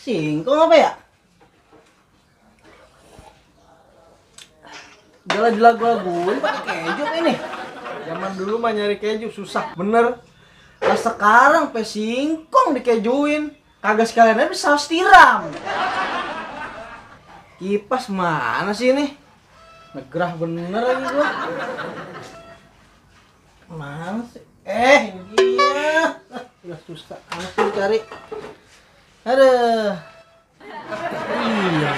Singkong apa ya? Udah dilagu-laguin pakai keju ini. Zaman dulu mah nyari keju susah bener. Nah sekarang singkong dikejuin. Kagak sekalian aja saus tiram. Kipas mana sih ini? Negrah bener lagi gua. Mana sih? Ini dia. Udah susah amat sih cari. Aduh. Iya.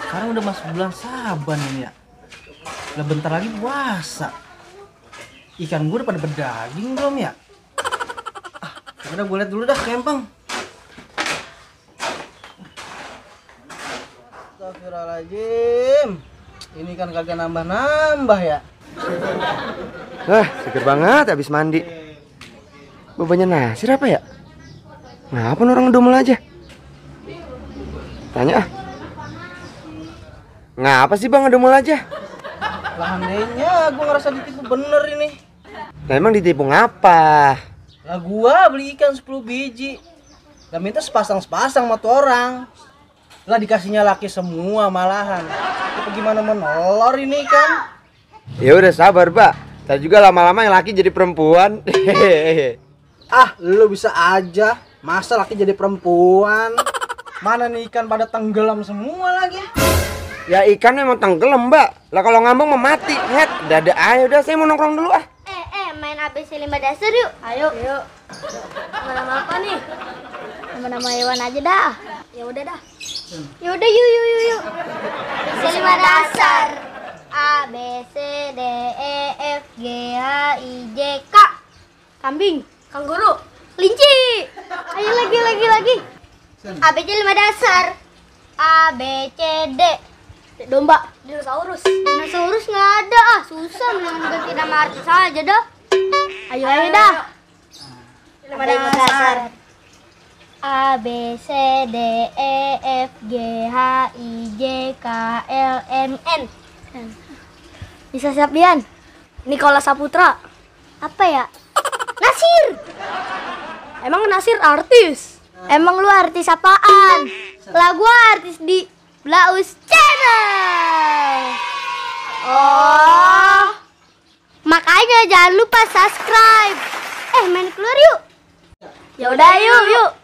Sekarang udah masuk bulan Saban ini ya. Udah bentar lagi puasa. Ikan gue udah pada berdaging belum ya? Udah gue liat dulu dah kempang. Astagfirullahaladzim. Ini kan kagak nambah-nambah ya. Seger banget habis mandi. Bebannya nasir apa ya? Ngapa orang ngedumel aja? Tanya ah. Ngapa sih bang ngedumel aja? Lah andainya gue ngerasa ditipu bener ini. Nah emang ditipu ngapa? Lah gua beli ikan 10 biji. Dan minta sepasang-sepasang sama tuh orang. Lah dikasihnya laki semua malahan. Itu gimana menolor ini kan? Ya udah sabar, Pak. Tadi juga lama-lama yang laki jadi perempuan. Ah, lu bisa aja. Masa laki jadi perempuan? Mana nih ikan pada tenggelam semua lagi? Ya ikan memang tenggelam, Mbak. Lah kalau ngambang mah mati. Het, dada ayo udah saya mau nongkrong dulu ah. Main ABC 5 dasar yuk. Ayo. Yuk. Nama apa nih? Nama hewan aja dah. Ya udah dah. Ya udah yuk. ABC 5 dasar. A B C D E F G H I J K. Kambing, kanguru, kelinci. Ayo lagi. ABC 5 dasar. A B C D. Domba, dinosaurus. Dinosaurus nggak ada ah, susah, mendingan ganti nama artis aja dah. Ayo dah. 5 dasar. A B C D E F G H I J K L M N. Bisa siap Dian? Nikola Saputra. Apa ya? Nasir. Emang Nasir artis? Emang lu artis apaan? Lah gua artis di Blaus Channel. Oh. Makanya jangan lupa subscribe. Main keluar yuk. Ya udah yuk.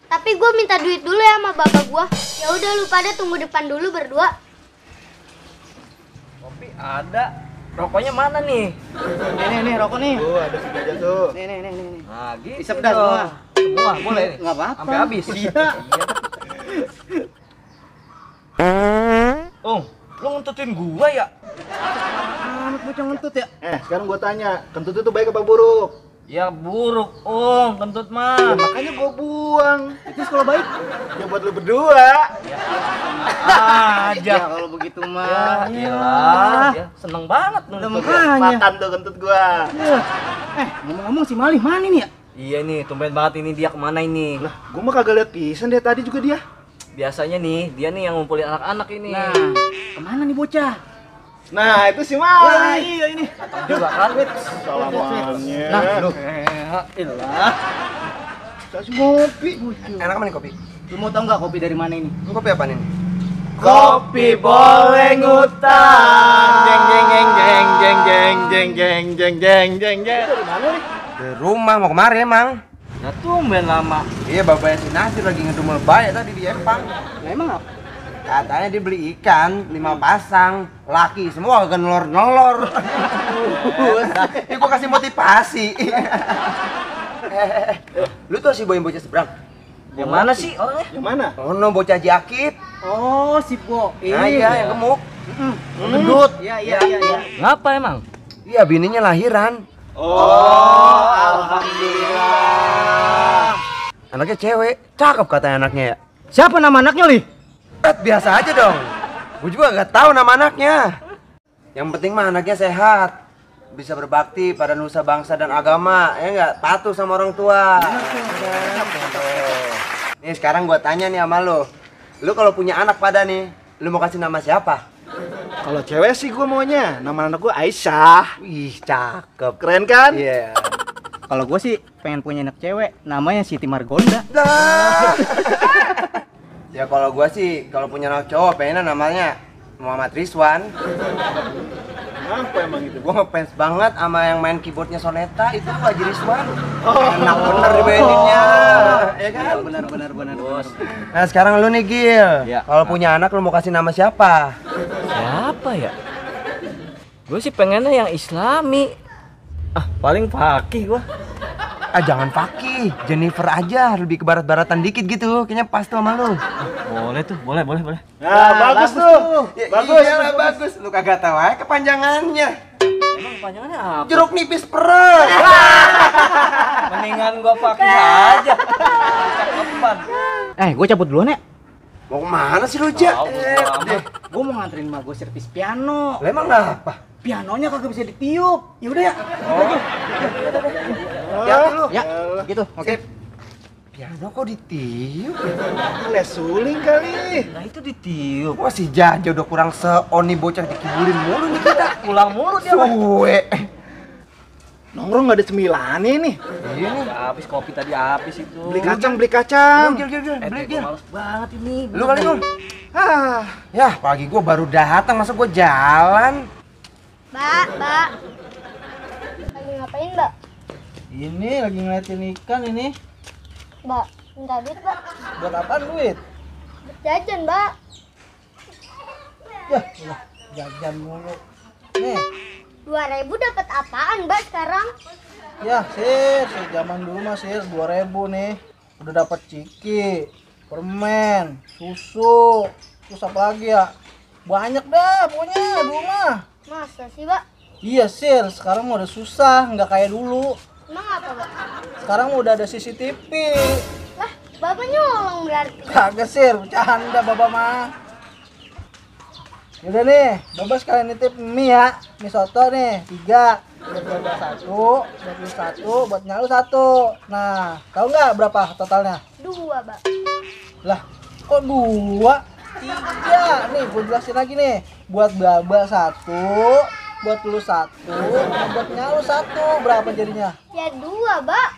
Tapi gue minta duit dulu ya sama bapak gue. Ya udah lu pada tunggu depan dulu berdua. Kopi ada. Rokoknya mana nih? Nih rokok nih. Ada sejajar tuh. Nih. Nah, gitu. Isep dah semua. Semua boleh nih. Enggak apa-apa. Sampai habis. Iya. Oh, lu ngentutin gua ya? Anak bocah ngentut ya? Sekarang gua tanya, kentut itu baik apa buruk? Ya buruk, kentut mah. Ya, makanya gua buang. Itu kalau baik. Ya buat lu berdua. Aja. Ya kalau begitu mah. Ya, seneng banget lu. Makan tuh kentut gua. Ngomong-ngomong si Malih mana nih ya? Iya nih, tumben banget ini dia kemana ini? Lah, gua mah kagak lihat pisan deh tadi juga dia. Biasanya nih, dia nih yang ngumpulin anak-anak ini. Nah, kemana nih bocah? Nah, itu si Mali. Iya ini. Juga kan, Wit. Salamannya. Nah, lu. Ilah. Kasih ngopi. Enak apa nih kopi? Lu mau tau nggak kopi dari mana ini? Ini kopi apa nih? Kopi boleh ngutang. Jeng. Dari mana nih? Dari rumah mau kemari emang. Ya tumben lama. Iya bapaknya si Nasir lagi ngedumel banyak tadi di Empang. Nah, emang apa? Katanya dia beli ikan 5 pasang, laki semua kagak nelor. Ini gua kasih motivasi. Lu tuh si boy bocah seberang. Yang mana sih orangnya? Yang mana? Oh no, bocah Jakit. Oh, si Bo. Nah, iya yang gemuk. Gendut. Iya. Ngapa emang? Iya bininya lahiran. Oh, alhamdulillah. Anaknya cewek, cakep katanya anaknya ya. Siapa nama anaknya, Li? Biasa aja dong. Gue juga gak tahu nama anaknya. Yang penting mah anaknya sehat, bisa berbakti pada nusa bangsa dan agama, ya nggak, patuh sama orang tua. Nih sekarang gue tanya nih sama lo kalau punya anak pada nih, lu mau kasih nama siapa? Kalau cewek sih gue maunya nama anak gue Aisyah. Wih cakep. Keren kan? Iya. Kalau gue sih pengen punya anak cewek, namanya Siti Margonda. Lah. Ya kalau gua sih kalau punya anak cowok pengennya namanya Muhammad Rizwan. Apa emang itu? Gua ngefans banget sama yang main keyboardnya Soneta itu Haji Rizwan. Enak bener dimaininnya. Ya kan? Benar. Bos. Nah sekarang lu nih Gil. Ya. Kalau punya anak lu mau kasih nama siapa? Siapa ya? Gue sih pengennya yang Islami. Ah, paling Fakih gua. Ah jangan Fakih, Jennifer aja, lebih ke barat-baratan dikit gitu. Kayaknya pas tuh sama lu. Boleh tuh, boleh. Nah, bagus tuh. Bagus. Iyalah, bagus. Lu kagak tahu aja kepanjangannya. Emang panjangannya apa? Jeruk nipis perut. Mendingan gua Fakih aja. Cakepan. Gue cabut duluan ya. Mau kemana sih lu, Jak? Gue mau nganterin mak gue servis piano. Lah emang apa? Pianonya kagak bisa ditiup. Ya udah ya. Ya lu. Ya, gitu. Oke. Piano kok ditiup? Les suling kali. Nah itu ditiup. Wah si Jaja udah kurang seoni bocah dikibulin mulu nih kita. Pulang mulu dia. Suwe. Nongkrong nggak ada cemilannya nih. Iya nih. Habis kopi tadi habis itu. Beli kacang. Gil, beli Gil. Males banget ini. Lu kali lu. Ah, Ya pagi gua baru datang, masa gua jalan. Mbak. Lagi ngapain, Mbak? Ini lagi ngeliatin ikan ini. Mbak, minta duit, Mbak. Buat apaan duit? Buat jajan, Mbak. Ya, udah jajan mulu. Nih, 2.000 dapat apaan, Mbak, sekarang? ya Sir, zaman dulu mah Sir 2.000 nih. Udah dapat ciki, permen, susu, terus apa lagi ya? Banyak dah pokoknya di rumah. Masa sih, Mbak? Iya Sir, sekarang mah udah susah, nggak kayak dulu. Emang apa, Mbak? Sekarang udah ada CCTV. Lah, Bapak nyolong berarti. Kagak Sir, bercanda Baba mah. Yaudah nih, Baba sekalian nitip mie ya. Mie soto nih, 3. Buat Baba 1, buat lu 1, buat Nyalu 1. Nah, tahu nggak berapa totalnya? 2, Mbak. Lah, kok 2? 3. Nih, gue jelasin lagi nih. Buat Baba 1, buat lu 1, buat Nyalu 1. Berapa jadinya? Ya 2, Mbak.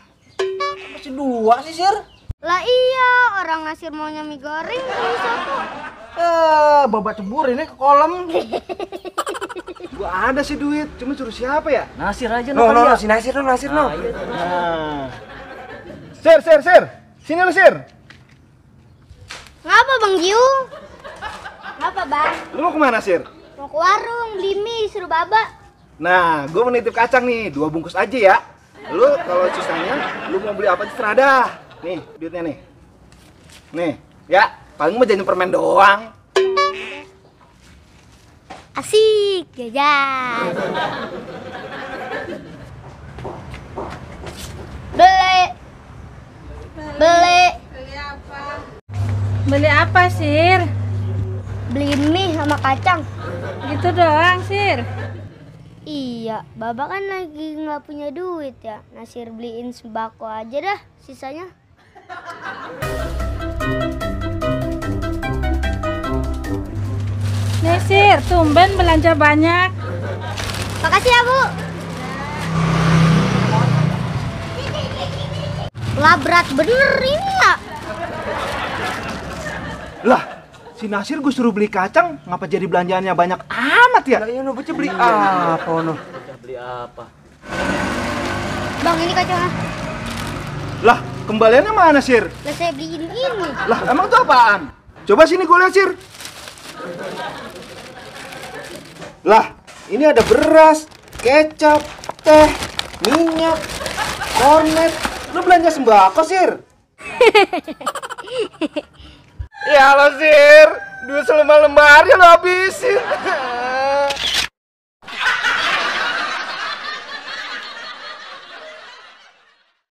Masih 2 sih, Sir. Lah iya, orang ngasih maunya mie goreng mie soto. Baba cebur ini ke kolam. gua ada sih duit. Cuma suruh siapa ya? Nasir aja No, kali ya. si Nasir no. Nah, iya. Nah. Sir. Sini lu, Sir. Ngapa, Bang Giung? Ngapa, Bang? Lu mau kemana, Sir? Mau ke warung, beli mie, suruh Baba. Nah, gua mau nitip kacang nih, 2 bungkus aja ya. Lu kalau sisanya, lu mau beli apa terserah dah. Nih, duitnya nih. Nih, ya. Paling mau jajan permen doang. Asik, jajan. Beli. Beli apa, Sir? Beli mie sama kacang. Gitu doang, Sir. Iya, Baba kan lagi nggak punya duit ya. Nasir beliin sembako aja dah, sisanya. Nih, Sir, tumben belanja banyak. Makasih ya, Bu. Lah berat bener ini ya. Lah, si Nasir gue suruh beli kacang, ngapa jadi belanjaannya banyak amat ya? Lah iya no, bocah beli apa no? Beli apa? Bang, ini kacangnya. Lah, kembaliannya mana, Sir? Lah saya beliin ini. Lah, emang itu apaan? Coba sini gue lihat, Sir. Lah, ini ada beras, kecap, teh, minyak, kornet. Lu belanja sembako, Sir? Ya lo, Sir. Duit selembar lembarnya lo habisin.